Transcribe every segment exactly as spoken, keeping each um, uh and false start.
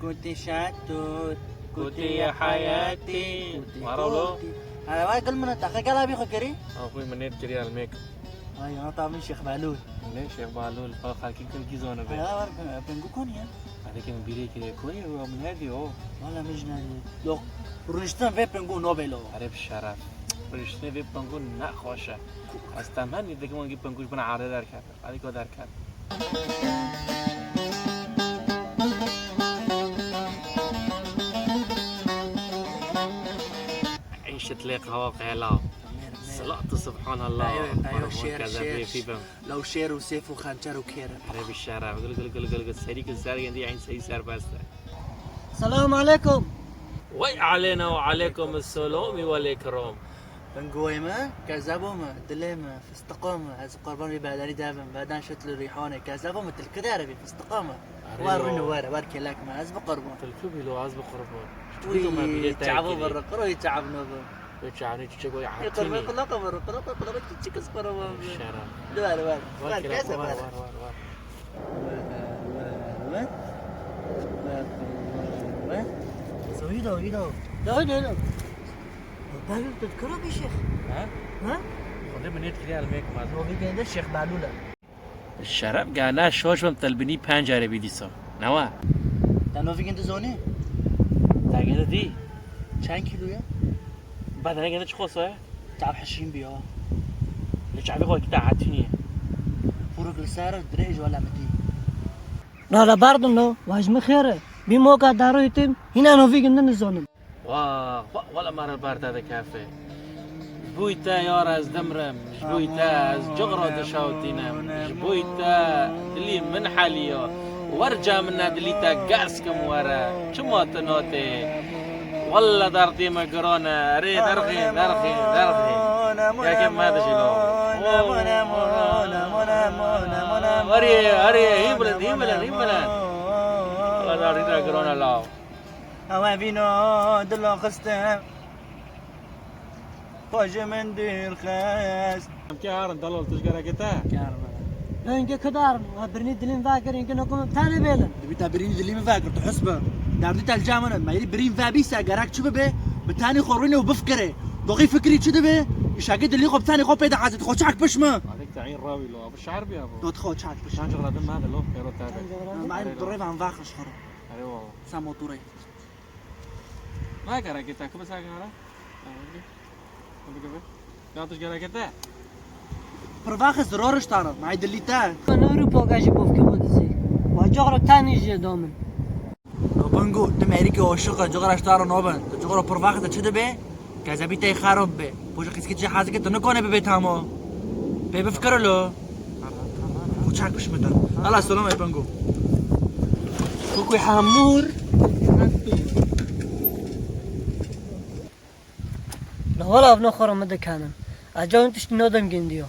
Kotê şatûr, kotê ya hayatê. Kotê, kotê. Hala vay gul min, teqe gela bî xwe kirî? Axuy min nêt kiriya li mêk. Ay, ana ta min Şêx Belûl. Ne Şêx Belûl, pa xelkî gul gî zone be. Hala var, pengû konî ya. Hadi ki min bîrê kiriye konî, wa min her diyo. Valla min jî nediyo. Yok, rûniştin vê pengû nobê lo. Erê bi şeref. Rûniştinê vê pengû ne xweş e. Ez temennî dikim wengî pengû ji bin erdê derket. Alîko derket. Îşit lê qewa qela. Selatu subhanallah. Ayo, ayo, şêr, şêr. Lew şêr û sêf û xençer û kêr. Erê bi şeref. Gul, gul, gul, gul, gul. Serî gul ser yendî eyn seyî serbest e. Selamu aleykum. Wey aleyna we aleykum selamî welê kiram. Pingûyê me, kezebo me, dilê me, fistiqo me, ez qurban vî bedenî de bim, beden şit li rîhanê, kezebo me, tilki de erebî, fistiqo me. Erê wa rûnî were, wer kêlek me, ez bi qurban. Tilki bî lo, ez bi qurban. Wî çavo birri, qiro wî çav nobim. Wê çavnê çiçek wê hatînî. Qurban, qulaq birri, qulaq, qulaq, çiçek ez qurban bim. Şeref. Li wer, wer, wer, kezebo wer. Wer, wer, wer, wer. Wer, wer, wer. So, îdo, îdo. Da, îdo, îdo. Belûl tu dikira bî şêx? Ha? Ha? Xwedê min nêt kiriya li mêk ma. Novî gende Şêx Belûl e. Şeref gana şoş bim telbinî pencerê bî dîsa. Newa? Te novî gende zonî? Te gende dî? Çend kîlo ye? Ba te negende çi xosa ye? Çav hişîn bî ya. Li çavê xwe kî te hatînî ye. Pûrik li ser dirêj wele min dî. Nala bardino, wa ji min xêr e. Bî moka daroyê tim, hîna novî gindin nizanim. Wa, wa, wala mara bar te dikefe. Ji bo te yar ez dimrim, ji bo te ez cixra dişewtînim, ji bo te dilî min heliya. Wer ca min ne dilî te gerz kim were, çima tu notê? Walla derdê me giran e, erê derxê, derxê, derxê. Yekê me dijî lo. Erê, erê, hî bilind, hî bilind, hî bilind. Walla derdê te giran e law. Ew evîna dila xistim, xwe ji min dûr xist. Em kê harin delal tişgerekê te? Kê harin me? Hingê ku darin, we birînî dilî min vekir, hingê nokum em tenê bêlin. Dibî te birînî dilî min vekir, tu his bi. Derdî te li cem min e. Meyrî birîn vebî se gerek çi bibe, bi tenê xwe rûnê û bifikirê. Doxî fikirî çi dibe? Îşekê dilî xwe bi tenê xwe pê dihezê, tu xwe çek pişt min. Alek te î rawî lo, ev şer bî ev. Do tu xwe çek pişt. Sen cixra din me de lo, pêro te be. Em, em, bi rêvan vexir ji xwe re. Erê wala. Sen motorê. Vay karakê te, kime sakın ara? Ya tu karakê te? Pirvaxis roriş tara, may dilî te. Nuru poka ji bofke xwe dizê. Wa cixra tenî jê domin. No bingo, tu merikê aşiq e, cixra ji tara nobin. Tu cixra pirvaxis de çi dibe? Kezebî te xerab be. Poşa qîskî çi hazike tu nikane bibe tamo. Pê bifikir lo. Uçak pişmita. Allah selam ey bingo. Kukuy hamur. Na wala ev ne xora min dikanin. Aca hûn tiştî nodem gindiyo.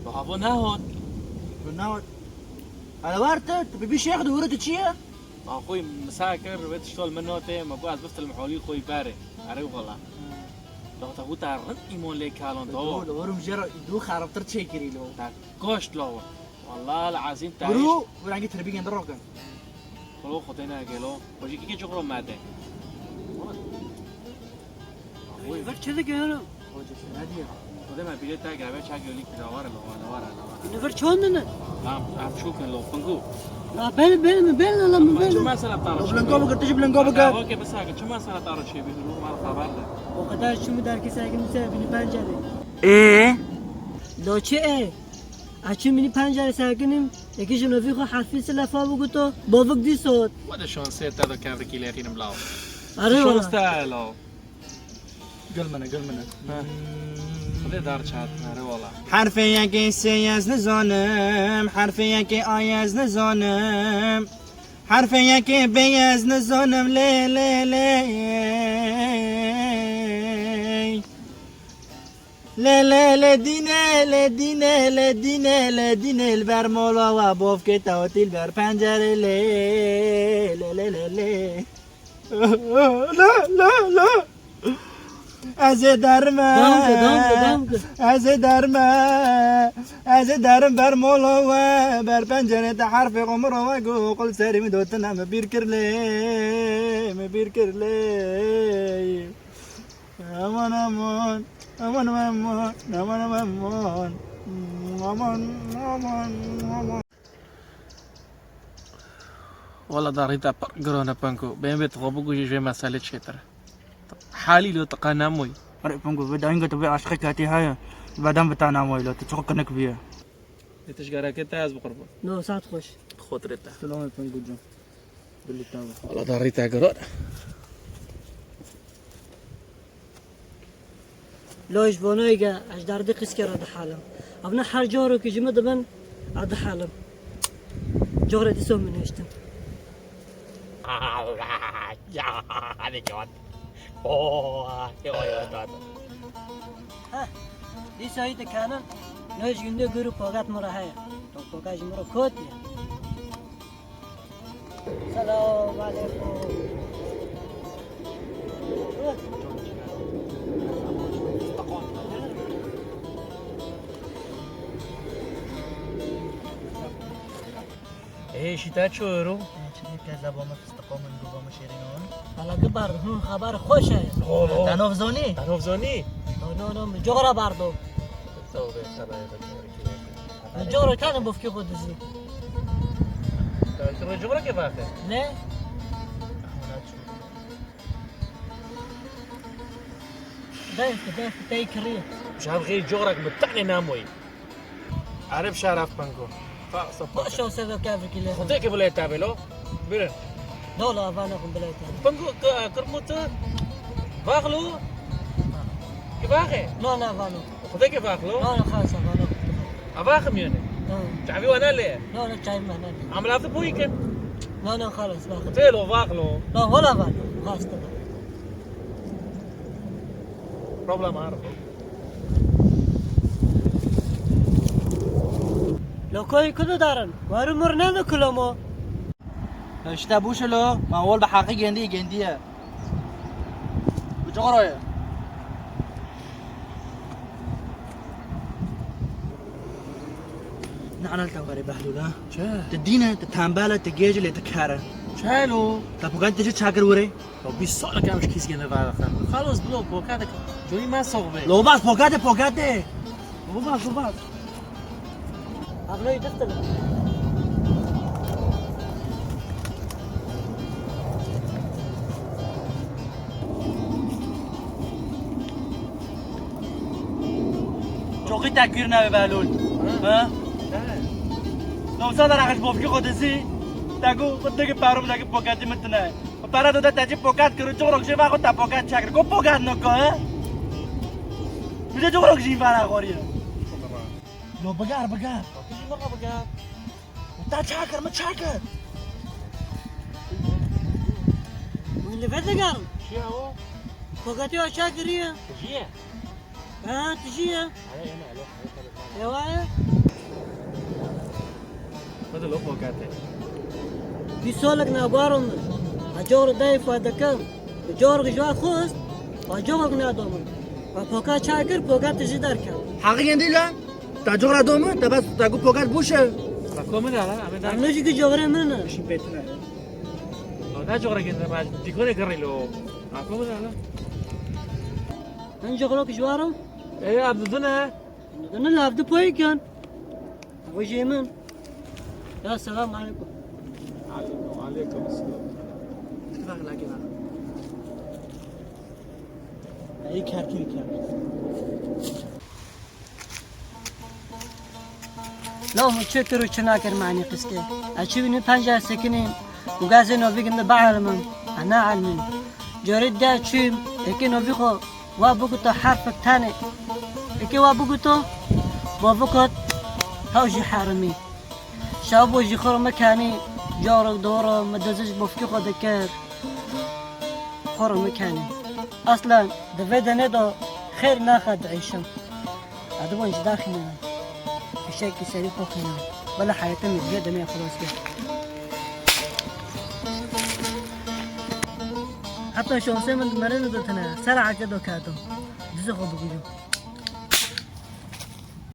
Bi havo nehot. Bi nehot. Hele werte, tu bibî şêx di wiri tu çi ye? Axuy misa kir, wê tiştol min notê, me got ez biftilim holî xwe berê. Erê wala. Doxta got te rind îmon lê kalon to. Dol, orum jera du xerabtir çêkirî lo. Te goşt lo. Wala el azîm te. Bro, bu rengi tribî gende rokin. Xolo xotê ne gelo. Xojî kî çi xolo merde. Ver çi dike ya? Xotê me bîrê te gebe çak yolî kî lawar e, lawar, lawar e, lawar e. Li vir çond ne? Tamam, em şûkin lo, pingu. Ya ben, ben, ben, lan, ben. Çi mesela taro çê? Blengo bigir, tu jî blengo bigir. Okey, besa ki, çi mesela taro çê bî, ruh mal xeber de. O kadar çi mi derkî sergin se bini pencere. Ee? Do çi e? Açim bini pencere serginim, eki jinovi xo harfi silafa bu guto, bovuk di sot. Wede şansê te do kevrikî lêxînim law. Arê wala. Şans te law. Gel mene, gel mene. Xwedê dar çat, erê wala. Herfê yekê sê ez nizanim, herfê yekê ay ez nizanim. Herfê yekê bê ez nizanim, lê, lê, lê. Lê, lê, lê, dîne, lê, dîne, lê, dîne, lê, dîne, li ber mola wa bovkê te otî li ber pencerê, lê, lê, lê, lê, lê. La, la, la. Ez ê derme. Dam ke, dam ke, dam ke. Ez ê derme. Ez ê derim ber molo we, ber pencerê te herfê xwe min re we ku qul serî min dotine, min bîr kir lê, min bîr kir lê. Aman, aman, aman, aman, aman, aman, aman. Aman, aman, aman. Wela darî te pir giran e Pengo. Bêhn bê tu xwe bikujî ji vê meselê çêtir e. Halî lo tu qe nemoyî. Erê Pengo, vê dayînga tu vê aşiqê ketî heye. Beden bi te nemoyî lo, tu çiqo kinik bîye. Lê tiştgerekê te ez bi qurban. No, saet xweş. Xotirê te. Silamê Pengo can. Dilê te bi. Wela darî te giran e. Lo ji bo nayge ez derdê qîskê re dihelim. Evne her carekî ji min dibin, ez dihelim. Cor e dîsa min hiştin. Ya, hadi Cevat. Oh, ya, ya, ya. Heh, dîsa yî dikenin. Noj gundê guru pogat min re heye. To pogat ji min re kot ye. Selam aleykum. Ê, şî te çi ero? Ê, çi dike zebo min, fistiqo min, guvo min, şêrîno min. Hala gibar, hûn xeber xweş e. Lo, lo. Te nov zonî? Te nov zonî? No, no, no, min coxra bardo. Min coxra kane bofkê xwe dizî. Te coxra ke vaxe? Ne? Dayf, dayf, tey kirî. Şav xeyr coxrak min tenê namoyî. Erê bi şeref Pengo. Fa-, sa Baş Pengo. Ol seve kevir kile. Xwedê ki bilay te bê lo. Birin. Dola avana xwe bilay te. Pengo, k-, kirmû tu. Vaxlo. Ki vaxe? No, no, avano. Xwedê ki vaxlo. No, no, xalas avano. A vaxim yone. No. Çavî wana lê. No, no, çavî me ne. Amel avdi boyî kin. No, no, xalas vaxim. Xwedê lo vaxlo. No, wala avano. Xalas te. Problem arif. Lokoyî ku didarin? Weru mir ne di kulomo? Îşte bûşilo, ma wol bi heqî gendiye, gendiye. Bi coxroye. Nana te were Behlûl, ha? Çi? Tu dîne, tu tembel e, tu gêj e, lê tu ker e. Çelo? Te pokat tu ji çakir were? Ya bîst salek em ji kîskê ne veraxin. Xalos bilo, pokatek. Joyî me sox be. Lobas, pokate, pokate. Lobas, lobas. Ablayı dıktın. Çoxî te kir nebe Behlûl. Ha? Ha? Ne? Nomsa da raxş bofki xo dizî. Te gu, xo digi perum dagi pokatî min tine. Para do da te ci pokat kir, coxrok jê va xo te pokat çakir. Ko pokat no ko, ha? Bide coxrok jî vara xoriye. Lo bigar, bigar. Jî min re bigar. Ta çakir, min çakir. Min li vê digerim. Çi ya o? Kokatî aşağı giriyor. Çi ye? Ha, tu çi ye? Alo, alo, alo, alo. Ewa ye. Hadi lo kokate. Bir soluk ne var mı? Acor da ifade kam. Cor ji wa xwest, wa cor ne domin. Wa poka çay kir, poka tu jî derke. Heqî gendî la, ta cor domin, ta bes, ta gu poka bûşe. Bako min ala, ame da. Em ne jî gu cor min ne. Şî pêtine. O da cor gendî, ma dîkorê gerî lo. Bako min ala. Min cor ji wa ro? E, abdudun e. Abdudun la, abdu poykan. Ew jê min. Ya, selam aleykum. Aleykum, aleykum selam. Bak la, bak. Ey, kerkir, kerkir. Lo, çi kir û çi nakir manî qîskê. Ez çi bînim penca sekinî û gazê novî ginde bielmim. Ez naelmim. Corê de çûm, êkê novî xwe Wa biguto herfek tenê. Eke wa biguto, bo bikot, hew jî herimî. Şew bo jî xwe re mekanî, cawrek doro me dezij bofkî xwe dikir. Xwe re mekanî. Aslan, di vê denê de xêr naxe diêşim. Ez dibon ji daxî ne. Fişekî serî xwe xîne. Bela heyetê min ji vê demê xilas kir. Heta şansê min di merê de tine, ser eke do ketim. Xwe bigîrim.